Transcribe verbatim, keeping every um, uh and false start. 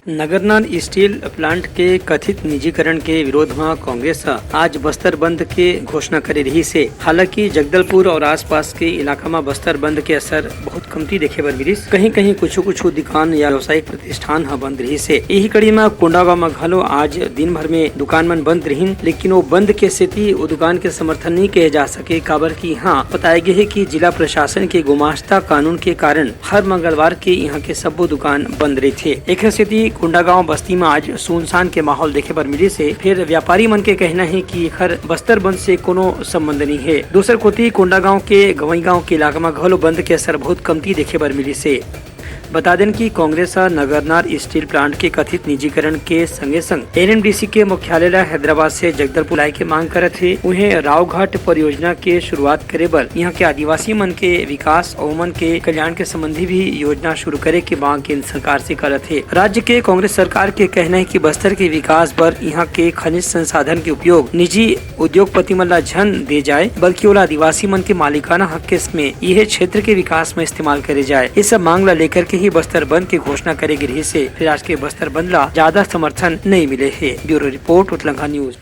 Nagarnar steel plant के कथित निजीकरण के विरोध म कांग्रेस ह आज बस्तर बंद के घोषणा करे रिहिस हे। हालांकि जगदलपुर और आसपास के इलाका म बस्तर बंद के असर बहुत कमती देखे बर मिलिस। कहीं-कहीं कुछु-कुछु दुकान या व्यावसायिक प्रतिष्ठान ह बंद रिहिस हे। इही कड़ी म कोंडागांव म घलो आज दिन भर में दुकान मन बंद रिहिन, लेकिन वो बंद के सेती वो दुकान के समर्थन नहीं कहे जा सके, काबर कि इहाँ बताए गे हे कि जिला प्रशासन के गुमास्ता कानून के कारण हर मंगलवार के इहाँ के सब्बो दुकान बंद रहिथे। एखर सेती कोंडागांव बस्ती म आज सुनसान के माहौल देखे बर मिलिस हे। फेर व्यापारी मन के कहना हे कि एखर बस्तर बंद से कोनो संबंध नइ हे। दूसर कोति कोंडागांव के गवई गांव के इलाका म घलो बंद के असर बहुत कमती देखे बर मिलिस हे। बता देन कि कांग्रेस ह नगरनार स्टील प्लांट के कथित निजीकरण के संगे संग एनएमडीसी के मुख्यालय ल हैदराबाद से जगदलपुर लाए के मांग करत हे। उहें रावघाट परियोजना के शुरुआत करे बर इहां के आदिवासी मन के विकास अउ ओमन के कल्याण के संबंधी भी योजना शुरू करे के मांग केंद्र सरकार से करत हे। राज्य के कांग्रेस सरकार के कहना हे कि बस्तर के विकास बर इहां के खनिज संसाधन के उपयोग निजी उद्योगपति मन ला झन दे जाए, बल्कि ओला आदिवासी मन के मालिकाना हक के में इहे क्षेत्र के विकास में इस्तेमाल करे जाए। इस सब मांग ला लेकर के ही बस्तर बंद के घोषणा करे गे रिहिस हे। फिर आज के बस्तर बंद ला ज्यादा समर्थन नहीं मिले हे। Bureau report, Utlangha news.